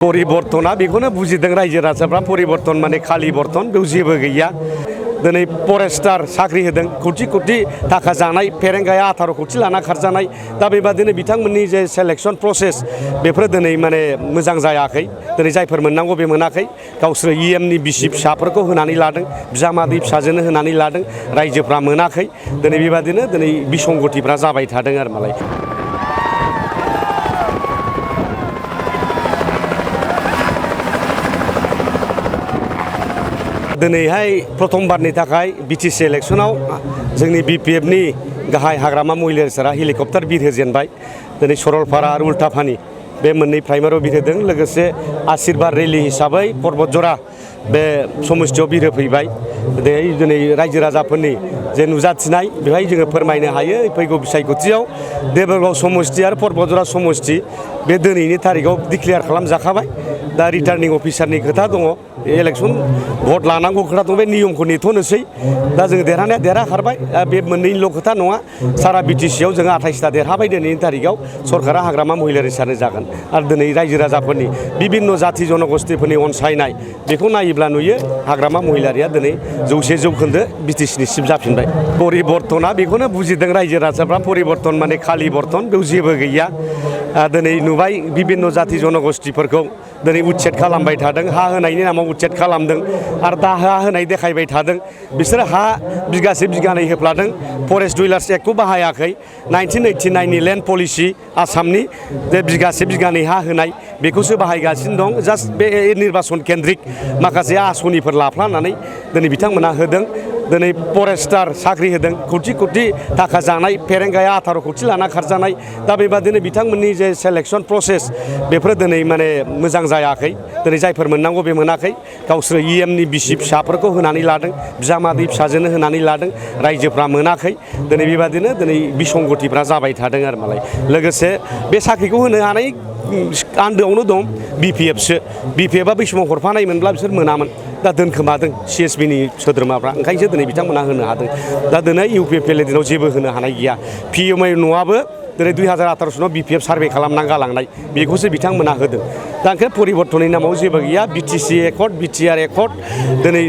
परिबर्तना बेखौनो बुजिदों रायजो राजाफ्रा परिबर्तन माने खालि बर्तन बेयाव जेबो गैया दिनै फरेस्टार साख्रि होदों कोटि कोटि थाखा जानाय फेरेंगाया 18 कोटि लाना खारजानाय दा बेबादिनो बिथांमोननि जे सिलेक्शन प्रसेस बेफोर दिनै माने मोजां जायाखै दिनै जायफोर मोननांगौ बे मोनाखै गावसोर इएमनि बिसि फिसाफोरखौ होनानै लादों बिजामादै फिसाजोनो होनानै लादों रायजोफ्रा मोनाखै दिनै बेबादिनो दिनै बिसंगतिफ्रा जाबाय थादों आरो मालाय दिनैहाय प्रथमबारनि थाखाय बिटिसि इलेक्शनाव जोंनि BPFनि गाहाय हाग्रामा महिलारि सारा हेलिकप्टार बिरहोजेनबाय दिनै सरलपारा आरो उल्टाफानि बे मोननै प्राइमारियाव बिरहोदों लोगोसे आशीर्बाद रेलि हिसाबै पर्बतजरा बे समस्थियाव बिरहोफैबाय दिनै रायजो राजाफोरनि जे नुजाथिनाय बेवहाय जोङो फोरमायनो हायो फैगौ बिसायख'थियाव देबरगाव समस्ति आरो पर्बतजरा समस्ति बे दिनैनि थारिखआव डिक्लेयार खालामजाखाबाय दा रिटार्निं अफिसारनि खोथा दङ इलेक्शन भट लानांगौ खोथा दं बे नियमखौ नेथ'नोसै दा जों देरहानाया देरहाखारबाय बे मोननैल' खोथा नङा सारा बिटिसिआव जोङो 28टा देरहाबाय दिनैनि थारिखआव सरकारा हाग्रामा महिलारि सारनो जागोन आरो दिनै रायजो राजाफोरनि बिभिन्न जाथि जनगोष्ठीफोरनि अनसायनाय बेखौ नायोब्ला नुयो हाग्रामा महिलारिया दिनै 100% बिटिसिनि सिफ जाफिनबाय परिबर्तना बेखौनो बुजिदों रायजो राजाफ्रा परिबर्तन माने खालि बर्तन बेयाव जेबो गैया दिनै नुबाय बिभिन्न जाथि जनगोष्ठीफोरखौ दिनै उच्छेद खालामबाय थादों हा होनायनि नामाव उच्छेद खालामदों आरो दा हा होनाय देखायबाय थादों बिसोर हा बिगासे बिगानै होफ्लादों फरेस्ट डुइलार्स एक्टखौ बाहायाखै 1989 नि लेन्ड पलिसि आसामनि जे बिगासे बिगानै हा होनाय बेखौसो बाहायगासिनो दं जास्ट बे निर्बाचन केन्द्रिक माखासे आसनिफोर लाफ्लानानै दिनै बिथांमोना होदों दिनै फरेस्टार साख्रि होदों कोटि कोटि थाखा जानाय फेरेंगाया 18 कोटि लाना खारजानाय दा बेबादिनो बिथांमोननि जे सिलेक्शन प्रसेस बेफोर दिनै माने मोजां जायाखै दिनै जायफोर मोननांगौ बे मोनाखै गावसोर इएमनि बिसि फिसाफोरखौ होनानै लादों बिजामादै फिसाजोनो होनानै लादों रायजोफ्रा मोनाखै दिनै बेबादिनो दिनै बिसंगतिफ्रा जाबाय थादों आरो मालाय लोगोसे बे साख्रिखौ होनो हानाय आन्दोआवनो दं BPFसो BPFआ बै समाव हरफानायमोनब्ला बिसोर मोनामोन दा दोनखोमादों CSBनि सोद्रोमाफ्रा ओंखायनोसो दिनै बिथांमोना होनो हादों दा दिनै UPPL दिनाव जेबो होनो हानाय गैया PMI न'आबो दिनै 2018 सनाव BPF सार्भे खालामनानै गालांनाय बेखौसो बिथांमोना होदों दा ओंखायनो परिबर्तननि नामाव जेबो गैया BTC एकर्ड BTR एकर्ड दिनै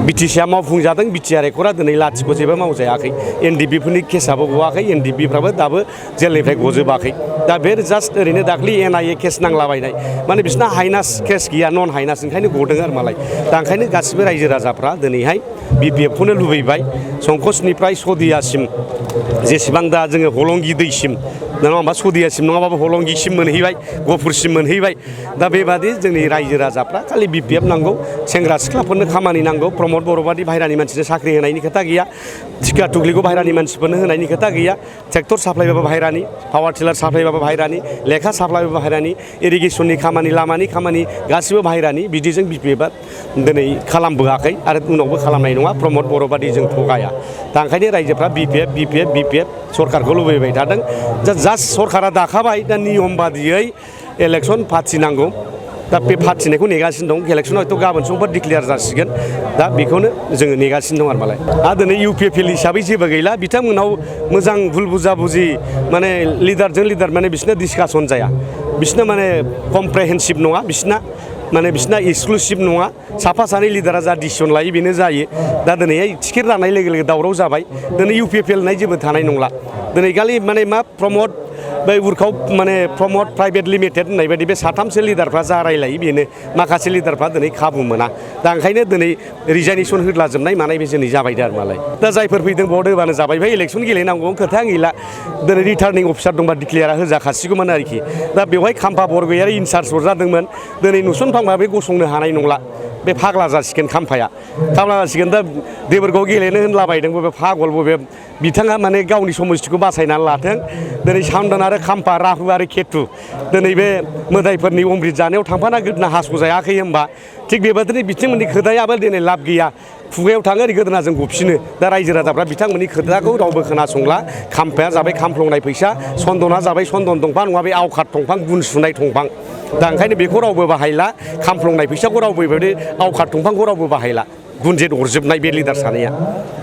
BTCआ मावफुंजादों BTR एकर्डआ दिनै लाथिख' जेबो मावजायाखै NDBफोरनि केसआबो गवाखै NDBफ्राबो दाबो जेलनिफ्राय गजोबाखै दा बे जास्ट ओरैनो दाख्लि NIA केस नांलाबायनाय माने बिसोरना हाइनास केस गैया नन हाइनास ओंखायनो गदों आरो मालाय दा ओंखायनो गासिबो रायजो राजाफ्रा दिनैहाय BPFखौनो लुबैबाय संकसनिफ्राय सदियासिम जेसेबां दा जोङो हलंगि दैसिम नङा होमबा सदियासिम नङाबाबो हलंगिसिम मोनहैबाय गफुरसिम मोनहैबाय दा बेबादि जोंनि रायजो राजाफ्रा खालि BPF नांगौ सेंग्रा सिख्लाफोरनो खामानि नांगौ प्रमद बर' बादि बाहेरानि मानसिनो साख्रि होनायनि खोथा गैया थिखा थुग्लिखौ बाहेरानि मानसिफोरनो होनायनि खोथा गैया ट्रेक्टर साप्लायबाबो बाहेरानि पावार टिलार साप्लायबाबो बाहेरानि लेखा साप्लायबाबो बाहेरानि इरिगेसननि खामानि लामानि खामानि गासिबो बाहेरानि बिदिजों BPFआ दिनै खालामबोआखै आरो उनावबो खालामनाय नङा प्रमद बर' बादि जों थगाया दा ओंखायनो रायजोफ्रा BPF सरकारखौ लुबैबाय थादों जास्ट सरकारा दाखाबाय दा नियम बादियै इलेक्शन फाथिनांगौ दा बे फाथिनायखौ नेगासिनो दं इलेक्शना हयथ' गाबोन समफोर डिक्लेयार जासिगोन दा बेखौनो जोङो नेगासिनो दं आरो मालाय दिनै UPPL हिसाबै जेबो गैला बिथांमोनाव मोजां भुल बुजाबुजि माने लिडारजों लिडार माने बिसोरना डिसकासन जाया बिसोरना माने कमप्रेहेन्सिभ नङा माने बिसोरना एक्सक्लुसिभ नङा साफा सानै लिडारा जा डिसिसन लायो बेनो जायो दा दिनैहाय टिकेट राननाय लोगो लोगो दावराव जाबाय दिनै UPPL होननाय जेबो थानाय नंला दिनै खालि माने मा प्रमद बै उर्खाव माने प्रमद प्राइभेट लिमिटेड होननाय बायदि बे साथामसो लिडारफ्रा जा रायलायो बेनो माखासे लिडारफ्रा दिनै खाबु मोना दा ओंखायनो दिनै रिजाइनेसन होदलाजोबनाय मानाय बे जोंनि जाबाय आरो मालाय दा जायफोर फैदों भट होबानो जाबाय भाई इलेक्शन गेलेनांगौ खोथा गैला दिनै रिटार्निं अफिसार दंबा डिक्लेयारा होजाखासिगौमोन आरोखि दा बेवहाय खाम्फा बरगयारि इनचार्ज हरजादोंमोन दिनै नुसनफांबा बे गसंनो हानाय नंला बे फाग्ला जासिगोन खाम्फाया फाग्ला जासिगोन दा देबरगाव गेलेनो होनलाबायदों बबे पागल बबे बिथाङा माने गावनि समस्थिखौ बासायनानै लाथों दिनै सामदान आरो खाम्फा राहु आरो केतु दिनै बे मोदायफोरनि अमृत जानायाव थांफाना गोदोना हास'जायाखै होमबा थिग बेबादिनो बिथांमोननि खोथायाबो दिनै लाब गैया खुगायाव थाङो ओरै गोदोनाजों गफिनो दा रायजो राजाफ्रा बिथांमोननि खोथाखौ रावबो खोनासंला खाम्फाया जाबाय खामफ्लंनाय फैसा सन्दना जाबाय सन्दन दंफां नङा बे आवखाद दंफां गुन सुनाय दंफां दा ओंखायनो बेखौ रावबो बाहायला खामफ्लंनाय फैसाखौ रावबो बेबायदि आवखाद दंफांखौ रावबो बाहायला गुनजेत अरजोबनाय बे लिडार सानैया